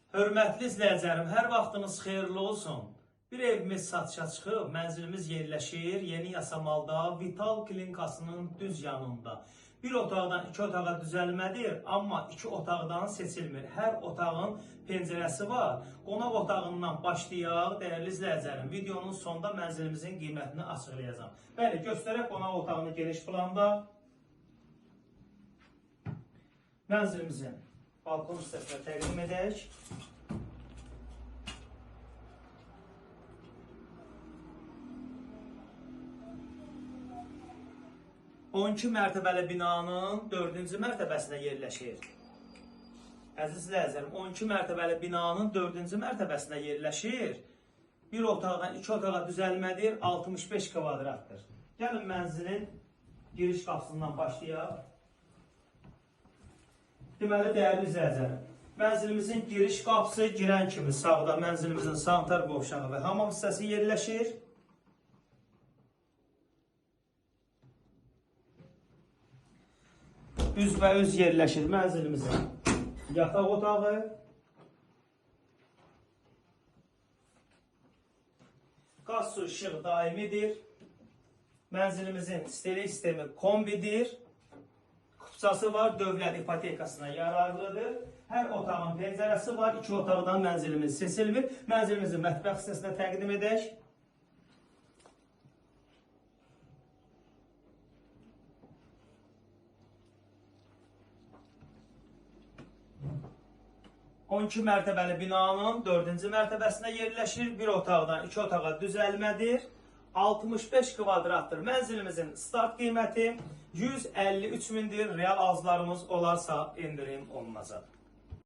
Hörmətli izləyicilərim, hər vaxtınız xeyirli olsun. Bir evimiz satışa çıxıb, mənzilimiz yerləşir Yeni Yasamalda, Vital Klinikasının düz yanında. Bir otaqdan iki otağa düzəlmədir, amma iki otaqdan seçilmir. Hər otağın pəncərəsi var. Qonaq otağından başlayaq, dəyərli izləyicilərim. Videonun sonunda mənzilimizin qiymətini açıqlayacağam. Bəli, göstərək qonaq otağını geniş planda. Mənzilimizin balkon hissəsinə təqdim edək. ...12 mərtəbəli binanın 4-cü mərtəbəsində yerləşir. Əziz izləyicilərim, 12 mərtəbəli binanın 4-cü mərtəbəsində yerləşir. Bir otaqdan iki otağa düzəlmədir, 65 kvadratdır. Gəlin mənzilin giriş qapısından başlayaq. Deməli, dəyərli izləyicilərim, mənzilimizin giriş qapısı girən kimi sağda mənzilimizin sanitar qovşağı və hamam hissəsi yerləşir. Üzbəüz yerləşir mənzilimizin yataq otağı. Qaz, su, işıq daimidir. Mənzilimizin istilik sistemi kombidir. Kupçası var, dövlət ipotekasına yararlıdır. Hər otağın pəncərəsi var, iki otaqdan mənzilimiz seçilmir. Mənzilimizi mətbəx hissəsinə təqdim edək. ...12 mərtəbəli binanın 4-cü mərtəbəsində yerləşir. Bir otaqdan iki otağa düzəlmədir. 65 kvadratdır. Mənzilimizin start qiyməti 153 mindir. Real arzlarımız olarsa endirim olunacaq.